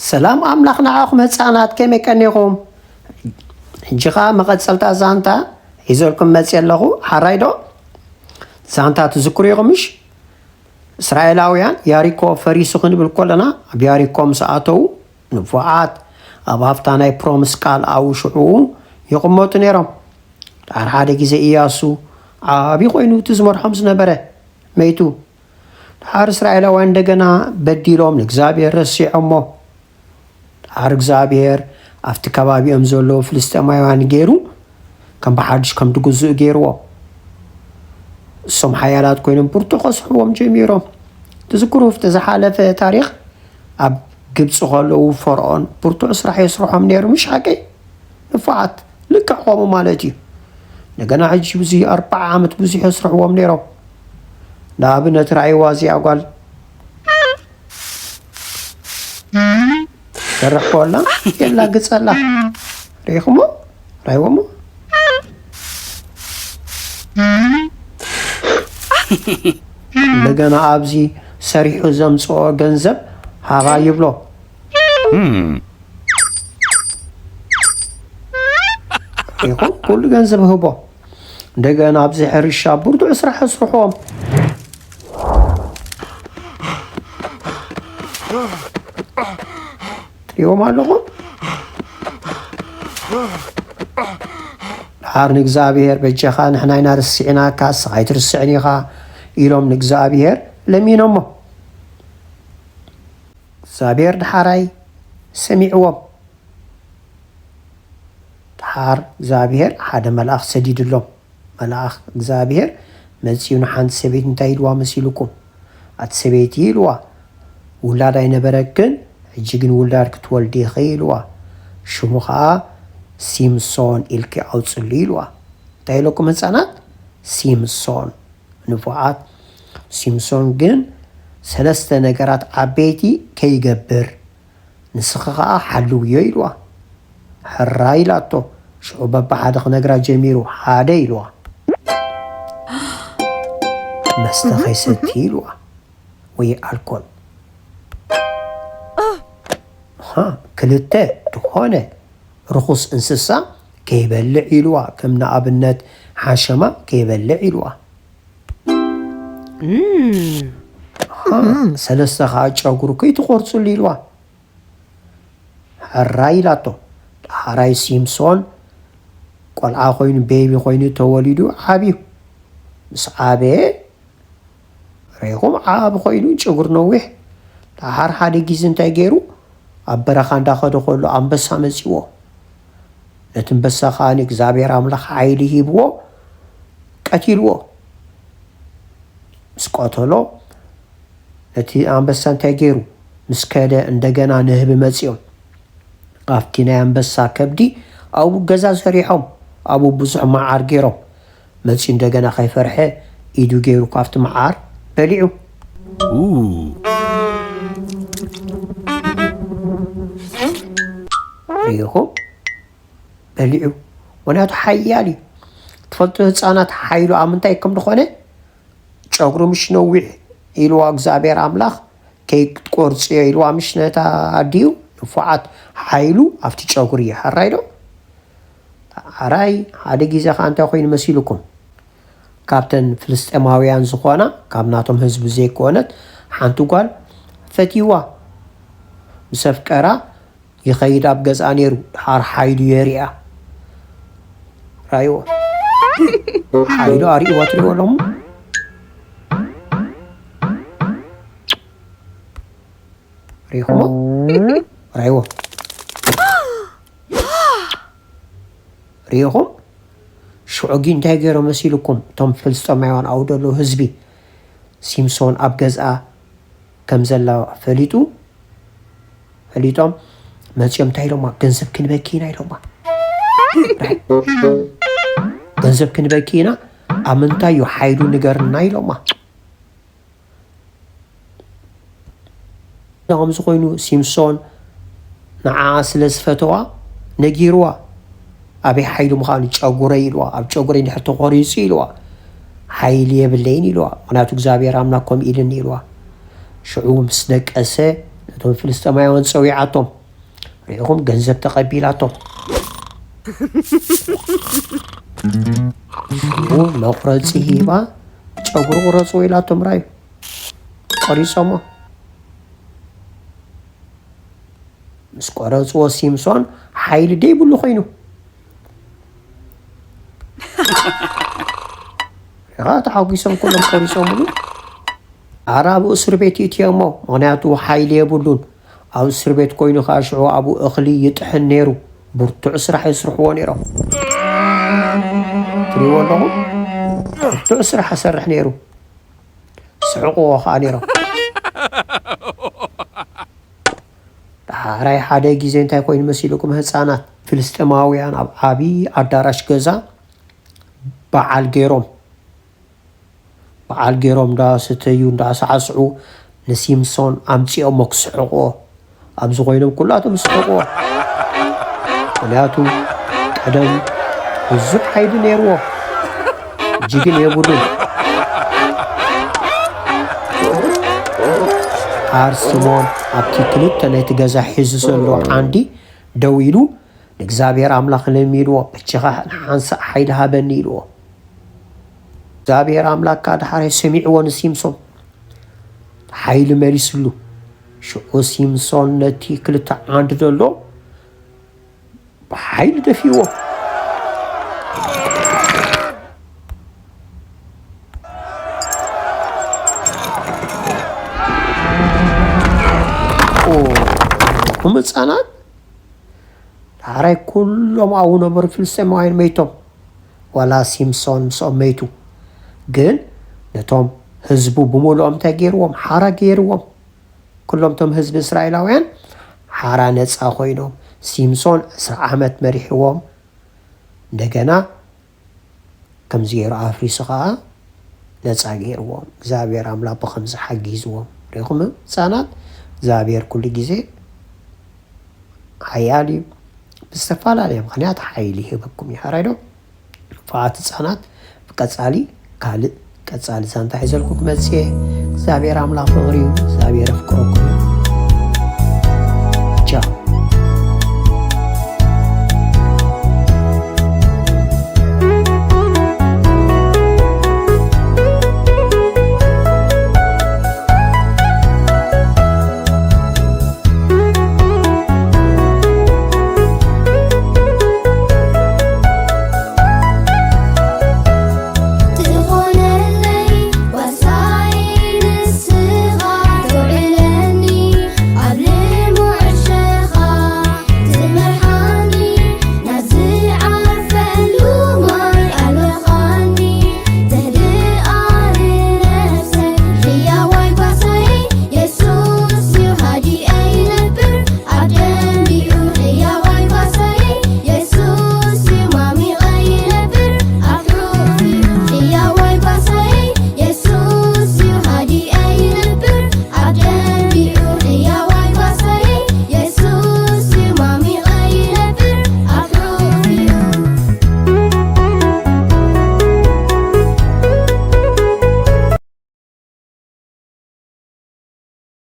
ሰላም ኣምላኽ ንዓኹም ህፃናት፣ ከመይ ቀኒኹም? ሕጂ ኸዓ መቐፀልታ ዛንታ ሒዘልኩም መፅየ ኣለኹ። ሓራይ ዶ? ዛንታ ትዝክሩ ኢኹም ምሽ? እስራኤላውያን ያሪኮ ፈሪሱ ክንብል ከለና፣ ኣብ ያሪኮ ምስ ኣተዉ፣ ንፉዓት ኣብ ሃፍታ ናይ ፕሮምስ ቃል ኣብኡ ሽዕኡ ይቕመጡ ነይሮም። ድሓር ሓደ ግዜ ኢያሱ ዓብዪ ኮይኑ እቲ ዝመርሖም ዝነበረ መይቱ። ድሓር እስራኤላውያን እንደገና በዲሎም ንእግዚኣብሔር ረሲዖሞ። ድሓር እግዚኣብሔር ኣብቲ ከባቢኦም ዘለዉ ፍልስጤማውያን ገይሩ ከም ብሓድሽ ከም ድግዝኡ ገይርዎም። እሶም ሓያላት ኮይኖም ብርቱዕ ከስሕዎም ጀሚሮም። ትዝክሩ ኣብቲ ዝሓለፈ ታሪኽ ኣብ ግብፂ ከለዉ ፈርዖን ብርቱዕ ስራሕ የስርሖም ነይሩ፣ ምሽ ሓቀይ? ንፉዓት ልክዕ ከምኡ ማለት እዩ። እንደገና ሕጂ ብዙ ኣርባዓ ዓመት ብዙሕ የስርሕዎም ነይሮም። ንኣብነት ራእይዋ እዚኣ ጓል ሰርሕ ኮላ የላግጸላ። ርኢኹሞ? ራይዎሞ? እንደገና ኣብዚ ሰሪሑ ዘምጽኦ ገንዘብ ሃባ ይብሎ። ርኢኹም? ኩሉ ገንዘብ ህቦ። እንደገና ኣብዚ ሕርሻ ብርቱዕ ስራሕ ኣስርሖም። ትሪእዎም ኣለኹም? ድሓር ንእግዚኣብሔር በጃኻ ንሕና ኢና ርሲዕናካ፣ እስኻ ኣይትርስዕን ኢኻ ኢሎም ንእግዚኣብሔር ለሚኖሞ። እግዚኣብሔር ድሓራይ ሰሚዕዎም። ድሓር እግዚኣብሔር ሓደ መልኣኽ ሰዲድሎም። መልኣኽ እግዚኣብሔር መጺኡ ንሓንቲ ሰበይቲ እንታይ ኢልዋ መሲልኩም? ኣቲ ሰበይቲ ኢልዋ፣ ውላድ ኣይነበረክን፣ ሕጂ ግን ውላድ ክትወልዲ ኢኺ ኢልዋ። ሽሙ ኸኣ ሲምሶን ኢልኪ ኣውጽሉ ኢልዋ። እንታይ ኢለኩም ህጻናት? ሲምሶን። ንፉዓት። ሲምሶን ግን ሰለስተ ነገራት ዓበይቲ ከይገብር፣ ንስኺ ኸኣ ሓልውዮ ኢልዋ። ሕራይ ኢላቶ። ሽዑ በብሓደ ክነግራ ጀሚሩ። ሓደ ኢልዋ። መስተ ከይሰቲ ኢልዋ። ወይ ኣልኮል። ሃ፣ ክልተ ዝኾነ ርኹስ እንስሳ ከይበልዕ ኢልዋ። ከም ንኣብነት ሓሸማ ከይበልዕ ኢልዋ። ሃ፣ ሰለስተ ኸኣ ጨጉሩ ከይትቖርጽሉ ኢልዋ። ሕራይ ኢላቶ። ዳሕራይ ሲምሶን ቆልዓ ኮይኑ፣ ቤቢ ኮይኑ ተወሊዱ ዓብዩ። ምስ ዓበየ ርኢኹም፣ ዓቢ ኮይኑ፣ ጨጉሩ ነዊሕ። ዳሓር ሓደ ግዜ እንታይ ገይሩ? ኣብ በረኻ እንዳኸደ ከሎ ኣንበሳ መጺዎ። ነቲ ኣንበሳ ከኣ እግዚኣብሔር ኣምላኽ ሓይሊ ሂብዎ፣ ቀቲልዎ። ምስ ቀተሎ፣ ነቲ ኣንበሳ እንታይ ገይሩ? ምስ ከደ፣ እንደገና ንህቢ መጺኦም። ኣብቲ ናይ ኣንበሳ ከብዲ ኣብኡ ገዛ ሰሪሖም፣ ኣብኡ ብዙሕ መዓር ገይሮም። መጺኡ እንደገና ከይፈርሐ ኢዱ ገይሩ ካብቲ መዓር በሊዑ። ርኢኹም? በሊዑ። ምኽንያቱ ሓያል እዩ። ትፈልጡ ህፃናት ሓይሉ ኣብ ምንታይ ከም ዝኾነ? ጨጉሩ ምሽ ነዊሕ ኢልዋ እግዚኣብሔር ኣምላኽ፣ ከይትቆርፅዮ ኢልዋ ምሽ ነታ ኣዲኡ። ንፉዓት፣ ሓይሉ ኣብቲ ጨጉሪ እዩ። ሕራይ ዶ? ሕራይ። ሓደ ግዜ ከዓ እንታይ ኮይኑ መሲልኩም? ካብተን ፍልስጤማውያን ዝኾና፣ ካብ ናቶም ህዝቢ ዘይኮነት ሓንቲ ጓል ፈትይዋ። ምስ ኣፍቀራ ይኸይድ ኣብ ገዝኣ ነይሩ። ድሓር ሓይሉ የሪኣ። ራይዎ። ሓይሉ ኣርእይዋ ትሪእዎ ኣለኹም? ሪኢኹሞ? ራይዎ። ሪኢኹም? ሽዑ ግን እንታይ ገይሮም መሲልኩም? እቶም ፍልስጤማውያን ኣብኡ ዘለዉ ህዝቢ፣ ሲምሶን ኣብ ገዝኣ ከም ዘላ ፈሊጡ፣ ፈሊጦም መጺኦም እንታይ ኢሎማ? "ገንዘብ ክንበኪ ኢና" ኢሎማ። ራይ። "ገንዘብ ክንበኪ ኢና፣ ኣብ ምንታይ እዩ ሓይሉ ንገርና" ኢሎማ። ከምዚ ኮይኑ ሲምሶን ንዓኣ ስለ ዝፈተዋ ነጊርዋ። ኣበይ ሓይሉ ምዃኑ፣ "ጨጉረይ" ኢልዋ። "ኣብ ጨጉረይ እንድሕር ተቖሪጹ" ኢልዋ። "ሓይሊ የብለይን" ኢልዋ። "ምኽንያቱ እግዚኣብሔር ኣምላኽ ከምኡ ኢልኒ" ኢልዋ። ሽዑ ምስ ደቀሰ ነቶም ፍልስጤማውያን ጸዊዓቶም። ርኢኹም፣ ገንዘብ ተቐቢላቶም። ሽዑ መቑረጺ ሂባ፣ "ጨጉሩ ቁረጽዎ" ኢላቶም። ራዩ ቆሪጾሞ። ምስ ቆረጽዎ፣ ሲምሶን ሓይሊ ደይብሉ ኮይኑ። ያ፣ ተሓጒሶም ኩሎም ቆሪጾምሉ። ኣረ፣ ኣብ እስር ቤት ይእትዮሞ፣ ምኽንያቱ ሓይሊ የብሉን። ኣብ እስር ቤት ኮይኑ ከኣ ሽዑ ኣብኡ እኽሊ ይጥሕን ነይሩ። ብርቱዕ ስራሕ የስርሕዎ ነይሮም። ትሪእዎ ኣለኹም? ብርቱዕ ስራሕ ይሰርሕ ነይሩ። ስሕቕዎ ከኣ ነይሮም። ዳሕራይ ሓደ ግዜ እንታይ ኮይኑ መሲልኩም ህፃናት? ፍልስጤማውያን ኣብ ዓብዪ ኣዳራሽ ገዛ በዓል ገይሮም። በዓል ገይሮም እንዳሰተዩ እንዳሳዕስዑ ንሲምሶን ኣምፂኦሞ ክስሕቕዎ። ኣብዚ ኮይኖም ኩላቶም ዝስሕቕዎ። ምኽንያቱ ቀደም ብዙሕ ሓይሊ ነይርዎ። ሕጂ ግን የብሉን። ሓር ስሞን ኣብቲ ክልተ ናይቲ ገዛ ሒዙ ዘሎ ዓንዲ ደው ኢሉ ንእግዚኣብሔር ኣምላኽ ለሚንዎ፣ "በጃኻ ንሓንሳእ ሓይሊ ሃበኒ" ኢልዎ። እግዚኣብሔር ኣምላኽ ከኣ ዳሕራይ ሰሚዕዎ ንሲምሶን ሓይሊ መሊስሉ። ሽዑ ሲምሶን ነቲ ክልተ ዓንዲ ዘሎ ብሓይሊ ደፊእዎ። ኦ፣ ኩም ህፃናት፣ ዳሕራይ ኩሎም ኣብኡ ነበሩ ፍልስጤማውያን መይቶም፣ ዋላ ሲምሶን ምስኦም መይቱ። ግን ነቶም ህዝቡ ብምሉኦም እንታይ ገይርዎም? ሓራ ገይርዎም። ኩሎም እቶም ህዝቢ እስራኤላውያን ሓራ ነፃ ኮይኖም፣ ሲምሶን ዕስራ ዓመት መሪሕዎም። እንደገና ከምዚ ገይሩ ኣፍሪሱ ኸዓ ነፃ ገይርዎም። እግዚኣብሔር ኣምላኽ ብኸምዚ ሓጊዝዎም። ርኢኹም ህፃናት፣ እግዚኣብሔር ኩሉ ግዜ ሓያል እዩ። ብዝተፈላለየ ምኽንያት ሓይሊ ይህበኩም እዩ። ሕራይ ዶ? ንፉዓት ህፃናት፣ ብቀፃሊ ካልእ ቀፃሊ ዛንታ ሒዘልኩም ክመፅእ እየ። እግዚኣብሔር ኣምላኽ ፍቕሪ እዩ። እግዚኣብሔር ኣፍቅረኩም እዩ።